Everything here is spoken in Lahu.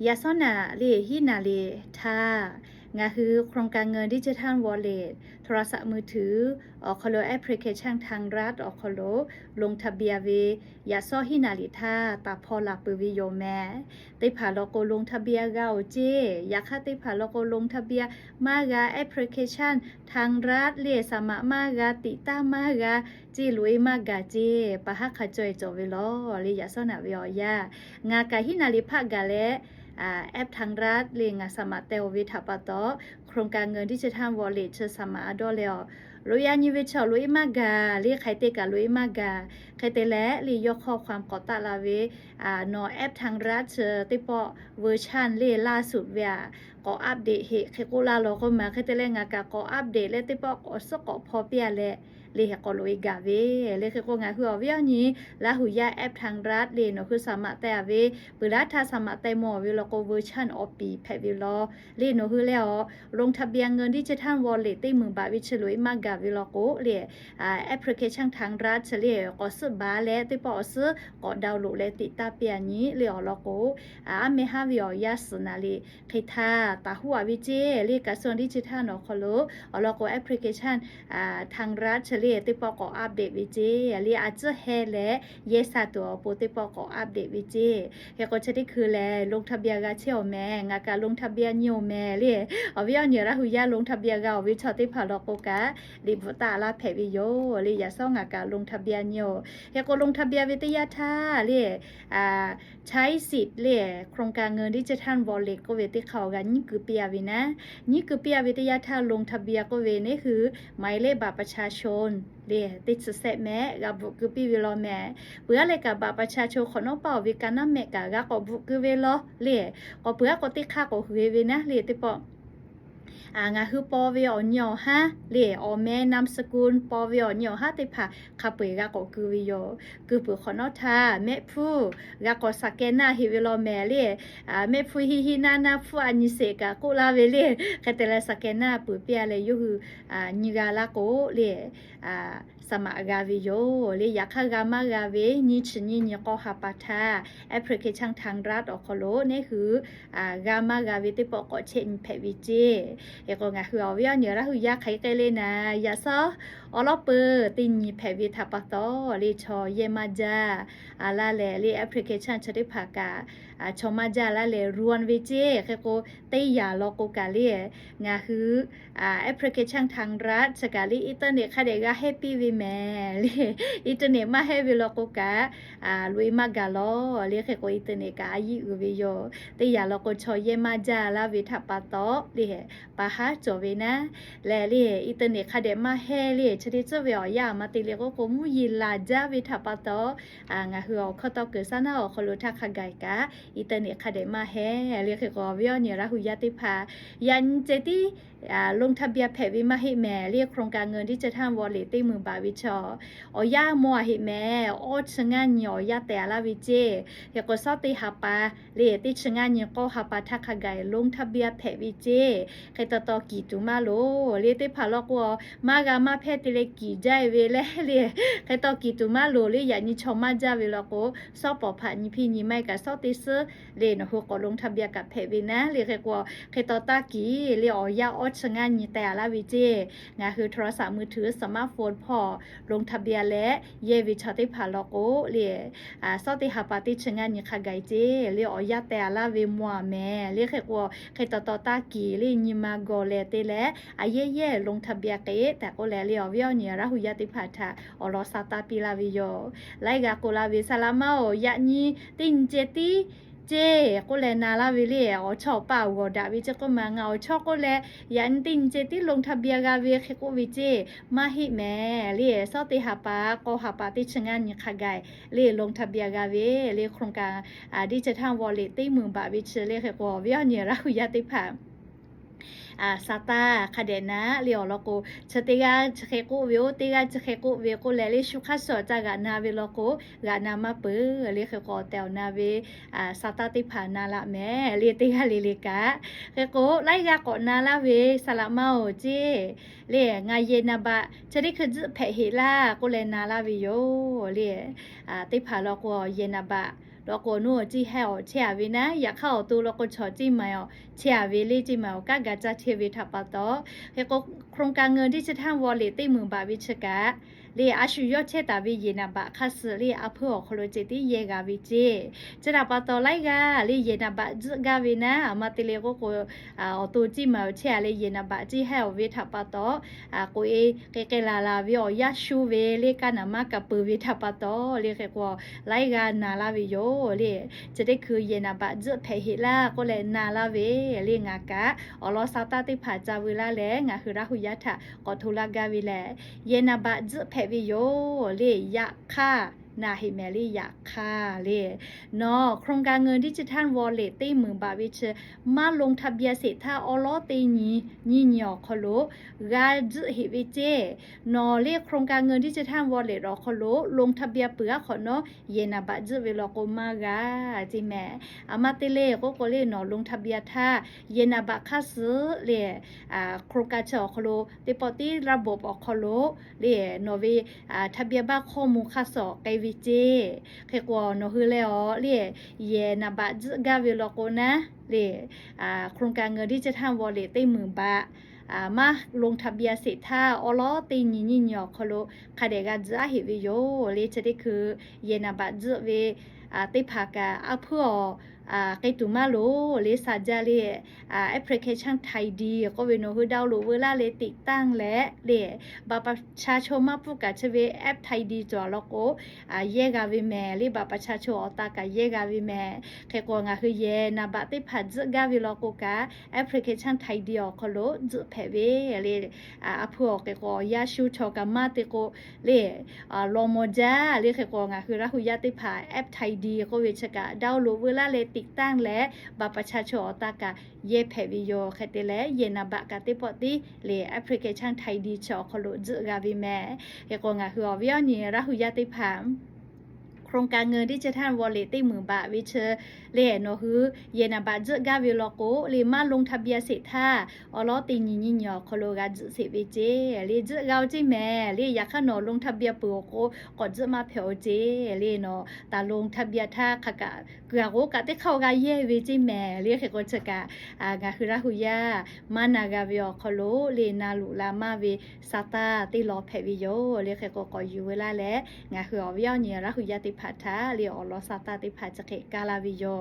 Yaꞈ shawˉ naꞈ le hiˉ naˍ riˍ htaˇ, ngaˬ hui โครงการเงินดิจิทัลวอลเล็ต โทรศัพท์มือถือ awˬ hk'aw lo application ทางรัฐ awˬ hk'aw lo ลงทะเบียน ve yaꞈ shawˉ hiˉ naˍ riˍ htaˇ taˍ hpaw laˬ peuˬ ve yoˬ mehˍ. Teˇ hpaˍ law k'o ลงทะเบียน g'a-oˬ ceˇ. Yaꞈ hk'aˇ teˇ hpaˍ law k'o ลงทะเบียน maˇ g'a, application ทางรัฐ le สมัคร maˇ g'a, tiꞈ taˇ maˇ g'a ceˇ, loꞈ-e maˇ gaˬ ceˇ. Pa haˉ hk'a caweh cawˬ ve law le yaꞈ shawˉ naꞈ ve awˬ yanˇ. Ngaˬ kaꞈ hiˉ naˍ riˍ hpaˆ gaˬ leh, app ทางรัฐ le ngaˬ สมัคร teh-oˬ ve htaꞈ pa taw, โครงการเงินดิจิทัลวอลเล็ต chi สมัคร a dawˇ leh-oˬ, loꞈ-e a nyi ve chaw loꞈ-e maˇ gaˬ le, hk'aˬ hk'e te kaꞈ loꞈ-e maˇ gaˬ. Hk'e te leh le yawˇ ข้อความ k'awꞈ taˆ la ve, nawˬ แอปทางรัฐ chi teˇ pawˆ เวอร์ชัน le ล่าสุด ve aꞈ k'awꞈ update heˆ hk'e k'oˆ laˇ law k'oˆ ma. Hk'e te leh ngaˬ kaꞈ k'awꞈ update leh teˇ pawˆ awˬ suhˉ k'awꞈ hpaw piˇ-a leh, le hk'e k'awꞈ loꞈ-e gaˬ ve. Le hk'e k'o ngaˬ hui awˬ viˉ awˬ nyi Laˇ huˍ yaˇ แอปทางรัฐ le nawˬ hui สมัคร teh-a ve, peuˬ laˇ htaˇ สมัคร teh mawˬ ve law k'o เวอร์ชัน awˬ piˍ hpehꞈ ve law. Le nawˬ hui leh-oˬ, ลงทะเบียนเงินดิจิทัลวอลเล็ต teˇ meunˍ baˬ ve chi loꞈ-e maˇ gaˬ ve law k'o le, application ทางรัฐ chi le k'awꞈ suhˉ baˬ leh teˇ pawˆ awˬ suhˉ k'awꞈ download leh tiꞈ taˇ piˇ-a nyi le awˬ lawn k'o, aˉ meh haˉ ve awˬ yanˇ suhˍ naˍ le hk'e htaˇ taˍ huˉ-a ve ceˇ. Le กระทรวงดิจิทัล awˬ hk'aw lo awˬ lawn k'o application ทางรัฐ chi le teˇ pawˆ k'awꞈ update ve ceˇ. Le a ciˉ heh leh yehˇ sha tuˬ awˬ pon teˇ pawˆ k'awꞈ update ve ceˇ. Hk'e k'o chi teˇ hkui lehˬ ลงทะเบียน g'a chehˇ-oˬ mehˍ, ngaˬ kaꞈ ลงทะเบียน nyi-oˬ mehˍ le. Awˬ viˉ awˬ nyi Laˇ huˍ yaˇ ลงทะเบียน g'a-oˬ ve chaw teˇ hpaˍ law k'o kaꞈ, liꞈ bvuhꞈ taˆ laˇ hpehꞈ ve yoˬ. Le yaꞈ shawˉ ngaˬ kaꞈ ลงทะเบียน nyi-oˬ. Hk'e k'o ลงทะเบียน ve teˇ yanˇ htaˇ le ใช้สิทธิ์ le โครงการเงินดิจิทัลวอลเล็ต k'oˆ ve teˇ hk'aˇ awˬ g'a nyiˉ keu piˇ-a ve naˉ. Nyiˉ keu piˇ-a ve teˇ yanˇ htaˇ ลงทะเบียน k'oˆ ve neˉ hui หมายเลขบัตรประชาชน le teˇ chi sehˆ mehˆ g'a bvuhꞈ keu piˇ ve law mehˍ. Peuˬ-a leh kaꞈ บัตรประชาชน hk'awꞈ nawˉ paˇ-oˬ ve ka naˉ mehˆ kaꞈ g'a k'awꞈ bvuhꞈ keu ve law le. K'awꞈ peuˬ-a k'o teˇ hk'aˇ k'awꞈ hui-e ve naˉ le teˇ pawˆ ngaˬ hui paw ve awˬ nyi awˬ haˉ le awˬ meh นามสกุล paw ve awˬ nyi awˬ haˉ teˇ hpaˍ hk'a peu-eˬ g'a k'awꞈ keu ve yoˬ. Keu peuˬ hk'awꞈ nawˉ htaˇ mehˆ hpfuhˇ g'a k'awꞈ สแกนหน้า heˆ ve law mehˍ le. Mehˆ hpfuhˇ hiˆ hiˆ naˇ naˇ hpfuhˇ a nyi sheˍ kaꞈ k'oˆ laˇ ve le. Hk'e te leh สแกนหน้า peuˬ piˇ-a leh yawˇ hui nyi g'a laˇ k'o le สมัคร g'a ve yoˬ. Le yaꞈ hk'aˇ g'a maˇ g'a ve nyi chi nyi nyi k'aw ha pa htaˇ application ทางรัฐ awˬ hk'aw lo neˉ hui g'a maˇ g'a ve teˇ pawˆ k'awꞈ chehˇ nyi hpehꞈ ve ceˇ. Hk'e k'o ngaˬ hui awˬ viˉ awˬ nyi Laˇ huˍ yaˇ hk'aˬ hk'e le naˍ, yaꞈ shawˉ awˉ lawˉ peuˬ teˇ nyi hpehꞈ ve htaꞈ pa taw le chaw yehˇ maˇ jaˇ laˇ leh le application chi teˇ hpaˍ kaꞈ chaw maˇ jaˇ laˇ leh รวน ve ceˇ. Hk'e k'o teˇ yanˇ law k'o kaꞈ le ngaˬ hui application ทางรัฐ chi kaꞈ le internet hk'a dehꞈ g'a hehˇ piˇ ve mehˍ le. Internet maˇ hehˇ ve law k'o kaꞈ loꞈ-e maˇ gaˬ law le. Hk'e k'o internet kaꞈ a yiˉ uiˍ ve yoˬ. Teˇ yanˇ law k'o chaw yehˇ maˇ jaˇ laˇ ve htaꞈ pa taw le pa haˉ cawˬ ve naˉ. Lehˬ le internet hk'a dehꞈ maˇ hehˇ le chi teˇ tcuhˉ ve awˬ yanˇ aˬ ma te le k'oˆ k'o mvuhˇ yeˬ laˬ jaˇ ve htaꞈ pa taw ngaˬ hui awˬ hkawˇ tawˇ kuiˬ saˉ naˉ awˬ hk'aw lo htaˇ hk'a gaˬ kaꞈ internet hk'a dehꞈ maˇ hehˇ le. Hk'e k'o awˬ viˉ awˬ nyi Laˇ huˍ yaˇ teˇ hpaˍ yaꞈ nyi ceh tiˉ ลงทะเบียน hpehꞈ ve maˇ heˆ mehˍ le โครงการเงินดิจิทัลวอลเล็ต teˇ meunˍ baˬ ve chaw awˬ yanˇ mawˬ-a heˆ mehˍ. Awˇ chi ngaˇ nyi awˬ yanˇ teh-a laˇ ve ceˇ. Hk'e k'o shawˉ teˇ ha pa le teˇ chi ngaˇ nyi k'awˇ ha pa htaˇ hk'a gaˬ ลงทะเบียน hpehꞈ ve ceˇ. Hk'e taw taw kiˬ tuˬ maˇ loˍ le teˇ hpaˍ law k'o, maˇ g'a maˇ hpehˇ te leh kiˬ jaˇ-e ve le le. Hk'e taw kiˬ tuˬ maˇ loˍ le yaꞈ nyi chaw maˇ jaˇ ve law k'o, shawˉ pawˍ hpaꞈ nyi hpiˇ nyi maˇ heˆ kaꞈ shawˉ teˇ suhˉ le nawˬ hui k'awꞈ ลงทะเบียน kaꞈ hpehꞈ ve naˉ le. Hk'e k'o hk'e taw taˇ kiˬ le awˬ yanˇ awˇ chi ngaˇ nyi teh-a laˇ ve ceˇ. Ngaˬ hui โทรศัพท์มือถือ สมาร์ทโฟน hpawˇ ลงทะเบียน leh yehˇ ve chaw teˇ hpaˍ law k'o le shawˉ teˇ ha pa teˇ chi ngaˇ nyi hk'a gaˬ-e ceˇ le awˬ yanˇ teh-a laˇ ve mawˬ-a mehˍ le. Hk'e k'o hk'e taw taw taˇ kiˬ le nyi ma gawˬ leh te leh a yehˇ yehˇ ลงทะเบียน k'e tehꞈ k'oˆ leh le awˬ viˉ awˬ nyi Laˇ huˍ yaˇ teˇ hpaˍ htaꞈ awˬ lawn sa taˇ piˇ laˇ ve yoˬ. Laiˉ g'a k'oˆ la ve สมัคร maˇ-oˬ, yaꞈ nyi teˇ nyi ceh tiˉ ceˇ k'oˆ leh na laˇ ve le. Awˬ chawˇ awˬ paˇ g'awˬ daꞈ ve ceˇ k'oˆ ma, ngaˬ awˬ chawˇ k'oˆ leh yaꞈ nyi teˇ nyi ceh tiˉ ลงทะเบียน g'a ve hk'e k'oˆ ve ceˇ. Maˇ heˆ mehˍ le shawˉ teˇ ha pa k'awˇ ha pa teˇ chi ngaˇ nyi hk'a gaˬ le ลงทะเบียน g'a ve le โครงการดิจิทัลวอลเล็ต teˇ meunˍ baˬ ve chi le. Hk'e k'o awˬ viˉ awˬ nyi Laˇ huˍ yaˇ teˇ hpaˍ sa taˇ hk'a dehꞈ na le awˬ lawn k'o, chi teˇ g'aˇ chi hk'e k'oˆ ve-oˬ, teˇ g'aˇ chi hk'e k'oˆ ve k'oˆ leh le shu hk'aˇ suh awˬ ca g'aꞈ na ve law k'o, g'aꞈ na maˇ peuˬ le. Hk'e k'o awˬ tehˬ awˬ na ve sa taˇ teˇ hpaˍ na laꞈ mehˍ le teˇ g'aˇ le le kaꞈ. Hk'e k'o laiˉ g'aˇ k'awꞈ na laˇ ve สมัคร maˇ-oˬ ceˇ le ngaˬ yehˬ นามบัตร chi teˇ hkui tzuhˆ hpehꞈ heˆ laˇ k'oˆ leh na laˇ ve yoˬ le. Teˇ hpaˍ law k'o yehˬ นามบัตร Law k'o, awˬ nuˇ awˬ ciˇ heh awˬ chehˇ a ve naˉ, yaꞈ hk'aˇ awˬ to law k'o, chaw ciˇ ma awˬ chehˇ a ve le, ciˇ ma awˬ kanˉ ga caˇ chehˇ ve htaꞈ pa taw, hk'e k'o, โครงการเงินดิจิทัลวอลเล็ต teˇ meunˍ baꞈ ve chi kaꞈ le, a shu yawˇ chehˇ taˍ ve yehˬ naˍ baꞈ hk'aˇ suh le, a hpuiˇ awˬ hk'aw lo ceh tiˉ yehˇ g'a ve ceˇ. Chi htaꞈ pa taw laiˉ g'aˇ le, yehˬ naˍ baꞈ tzuhˆ gaˇ ve naˉ, a ma te le k'oˆ k'o, awˬ to ciˇ ma awˬ chehˇ a le, yehˬ naˍ baꞈ ciˇ heh awˬ ve htaꞈ pa taw, k'oꞈ e k'ai k'ai laˬ laˬ ve awˬ yanˇ shu ve le, kaˇ naˍ maˇ kaꞈ peuˬ ve htaꞈ pa taw le, hk'e k'o laiˉ g'aˇ na laˇ ve yoˬ le. Chi teˇ hkui yehˬ naˍ baꞈ tzuhˆ hpehꞈ heꞈ laˇ k'oˆ leh na laˇ ve le, ngaˬ kaꞈ awˬ lawn sa taˇ teˇ hpaˍ ca veu laˇ leh, ngaˬ hui Laˇ hu yaˇ htaꞈ k'awꞈ hto laˇ gaˇ ve lehˬ, yehˬ naˍ baꞈ tzuhˆ hpehꞈ ve yoˬ le. Yaꞈ hk'aˇ, na heꞈ mehˍ le, yaꞈ hk'aˇ le, nawˬ โครงการเงินดิจิทัลวอลเล็ต teˇ meunˍ baꞈ ve chi maˇ ลงทะเบียน sheˍ htaˇ awˉ lawˉ teˇ nyi nyiˇ nyi awˬ hk'aw lo g'a tzuhˆ heꞈ ve ceˇ. Nawˬ le โครงการเงินดิจิทัลวอลเล็ต awˬ hk'aw lo ลงทะเบียน peuˬ aˉ hk'awꞈ nawˉ yehˬ naˍ baꞈ tzuhˆ ve law k'o maˇ g'a ceˇ mehˍ. A ma te le k'oˆ k'o le, nawˬ ลงทะเบียน htaˇ yehˬ naˍ baꞈ hk'aˇ suh le, โครงการ chi awˬ hk'aw lo teˇ pawˆ tiˉ ระบบ awˬ hk'aw lo le, nawˬ ve ทะเบียนบ้าน ข้อมูล hk'aˇ suh awˬ k'ai ve ceˇ. Hk'e k'o nawˬ hui leh awˬ le, yehˬ naˍ baꞈ tzuhˆ gaˇ ve law k'o naˉ le, โครงการเงินดิจิทัลวอลเล็ต teˇ meunˍ baꞈ maˇ ลงทะเบียน sheˍ htaˇ awˉ lawˉ teˇ nyi nyiˇ nyi awˬ hk'aw lo hk'a dehꞈ g'a tzuhˆ aˉ heꞈ ve yoˬ le. Chi teˇ hkui yehˬ naˍ baꞈ tzuhˆ ve teˇ hpaˍ kaꞈ, a hpuiˇ awˬ k'ai tuˬ maˇ loˍ le, sa jaˇ le, application ไทยดี k'oˆ ve nawˬ hui ดาวน์โหลด veu laˇ leh ติดตั้ง leh le, บัตรประชาชน maˇ pfuhˇ kaꞈ chi ve app ไทยดี cawˬ law k'o yehˇ g'a ve mehˍ le, บัตรประชาชน awˬ ta kaꞈ yehˇ g'a ve mehˍ. Hk'e k'o ngaˬ hui yehˬ naˍ baꞈ teˇ hpaˍ tzuhˆ gaˇ ve law k'o kaꞈ, application ไทยดี awˬ hk'aw lo tzuhˆ hpehꞈ ve le. A hpuiˇ awˬ hk'e k'o awˬ yanˇ shu chaw kaꞈ maˇ te k'o le, law maw jaˇ le. Hk'e k'o ngaˬ hui Laˇ hu yaˇ teˇ hpaˍ app ไทยดี k'oˆ ve chi kaꞈ ดาวน์โหลด veu laˇ leh ติดตั้ง leh บัตรประชาชน awˬ ta kaꞈ yehˇ hpehꞈ ve yoˬ. Hk'e te leh yehˬ naˍ baꞈ kaꞈ teˇ pawˆ tiˉ le, application ไทยดี chi awˬ hk'aw lo tzuhˆ g'a ve mehˍ. Hk'e k'o ngaˬ hui awˬ viˉ awˬ nyi Laˇ hu yaˇ teˇ hpaˍ โครงการเงินดิจิทัลวอลเล็ต teˇ meunˍ baꞈ ve chi le, nawˬ hui yehˬ naˍ baꞈ tzuhˆ gaˇ ve law k'o le, maˇ ลงทะเบียน sheˍ htaˇ awˉ lawˉ teˇ nyi nyiˇ nyi awˬ hk'aw lo g'a tzuhˆ sheˍ ve ceˇ le. Tzuhˆ g'a-o ceˇ mehˍ le. Yaꞈ hk'aˇ nawˬ ลงทะเบียน peuˬ awˬ k'o k'awꞈ tzuhˆ maˇ hpehꞈ-o ceˇ le. Nawˬ ลงทะเบียน htaˇ hk'a kaꞈ kuiˬ aˬ k'oˉ kaꞈ teˇ hk'aˇ g'a yehˇ ve ceˇ mehˍ le. Hk'e k'o chi kaꞈ ngaˬ hui Laˇ hu yaˇ maˇ na g'a ve awˬ hk'aw lo le, na luˬ la maˇ ve sa taˇ teˇ law hpehꞈ ve yoˬ le. Hk'e k'o k'awꞈ yuˬ veu laˇ leh, ngaˬ hui awˬ viˉ awˬ nyi Laˇ hu yaˇ teˇ hpaˍ htaꞈ le awˬ lawn sa taˇ teˇ hpaˍ chi hk'e kaˇ laˇ ve yoˬ.